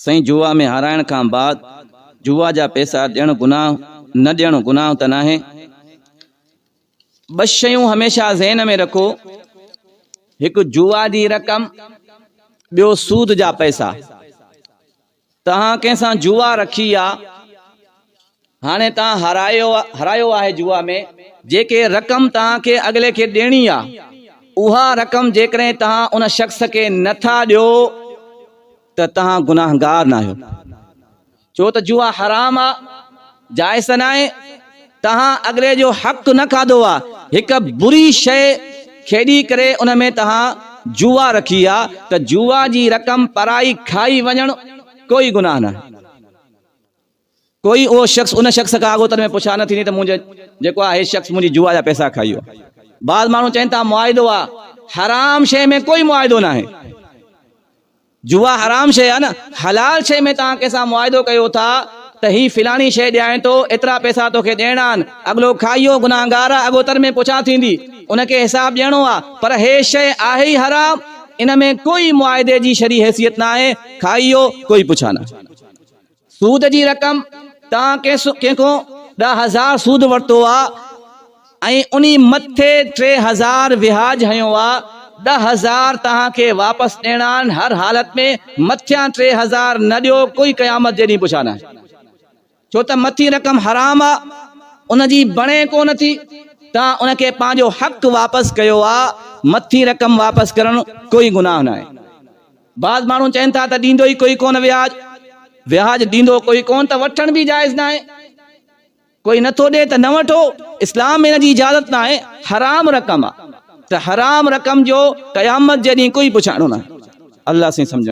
سائين جوا ۾ هارائڻ کان بعد جوا جا پئسا ڏيڻ گناهه نه ڏيڻ گناهه ته ناهي؟ ٻه شيون هميشه ذهن ۾ رکو هڪ جوا جي رقم ٻيو سود جا پئسا. توهان ڪنهن سان جوا رکي آ هاڻي توهان هارايو هارايو آهي جوا ۾ جيڪي رقم توهان کي اڳلي کي ڏيڻي آ اها رقم جيڪڏهن توهان ان شخص کي نه ٿا ڏيو ته توهان گناهگار ناهيو ڇو ته جوا حرام آ جائز ته ناهي توهان اڳلي جو حق نه کاڌو آ هڪ بري شيء کيڏي ڪري ان ۾ توهان جوا رکي آ ته جوا جي رقم پرائي کائي وڃڻ ڪوئي گناهه ناهي. ڪوئي اهو شخص ان شخص کان اڳوتر ۾ پڇا نه ٿيندي ته منهنجي جيڪو آ هي شخص منهنجي جوا جا پئسا کائي ويو. بعض ماڻهو چون ٿا معاهدو آ، حرام شيء ۾ ڪوئي معاهدو ناهي. جوا حرام شيء آ نه، حلال شيء ۾ توهان ڪنهن سان معاهدو ڪيو ٿا ته هي فلاڻي شيء ڏيانء ٿو، ايترا پئسا توکي ڏيڻا آهن، اڳلو کائي ويو گناهگار آ، اڳوتر ۾ پڇا ٿيندي، ان کي حساب ڏيڻو آ، پر هي شيء آهي ئي حرام، ان ۾ ڪوئي معاهدي جي شرعي حيثيت ناهي، کائي ويو ڪوئي پڇا نه. سود جي رقم، توهان ڪنهن کان 10,000 سود ورتو آ ۽ انهي مٿي 3,000 وهاج هنيو آ، 10,000 توهان کي واپس ڏيڻا آهن، هر حالت ۾ مٿيان 3,000 نه ڏيو ڪوئي قيامت جي ڏينهن پڇا ناهي. ڇو ته مٿين رقم حرام آ، ان جي بڻي ڪونه ٿي، توهان ان کي پنهنجو حق واپس ڪيو آ، مٿين رقم واپس ڪرڻ ڪوئي گناهه ناهي. بعض ماڻهو چون ٿا ته ڏيندو ئي ڪوئي ڪونه وياج، وياج ڏيندو ڪوئي ڪونه ته وٺڻ به جائز ناهي، ڪوئي نٿو ڏي ته نه وٺو، اسلام ۾ ان جي اجازت ناهي، حرام رقم آ ته حرام رقم جو قيامت جي ڏينهن ڪوئي پڇاڻو ناهي. الله سائين سمجهڻ.